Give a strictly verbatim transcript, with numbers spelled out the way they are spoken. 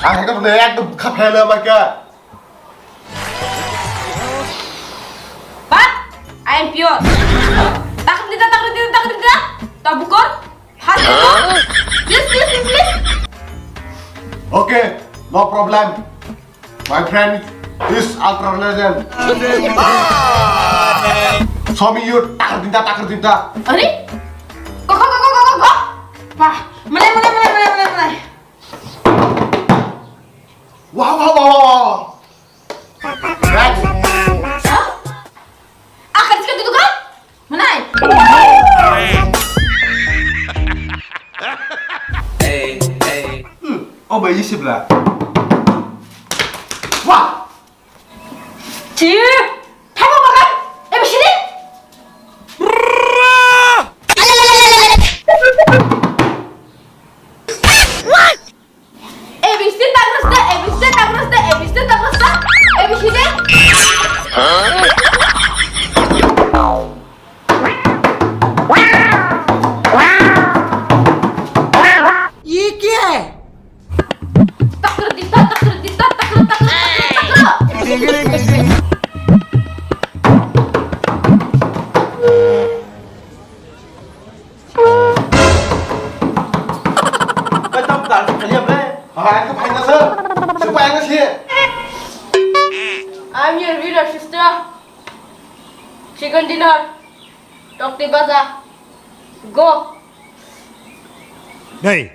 Ang hai ka thune ekdom kha phela ma kya. But I am pure. Takrit dinta, takrit dinta, takrit dinta. Tabukor. Hati ko. Please, please, please, please. Okay, no problem. My friend is ultra legend. Show me your takrit dinta, takrit dinta. Are? Go, go, go, go, go, go, go. Wah, mulai, mulai, mulai, mulai, mulai, mulai. Wow, wow, wow, wow, wow. Next. Hah? Akan sika duduk kan? Manai. Hmm, oh, bayi sibla. Wah. Ci. Thabo makan. Eh, sini. A B C tak rasta, A B C tak rasta, A B C tak rasta, A B C de. Ye kya hai? Takra dita, takra dita, takra, takra, takra, takra. Kau tam tarik kali apa? Ah, aku pakai nasa. Siapa yang ngasih? I'm your reader, sister. Chicken dinner. Tokti baja. Go. Hey.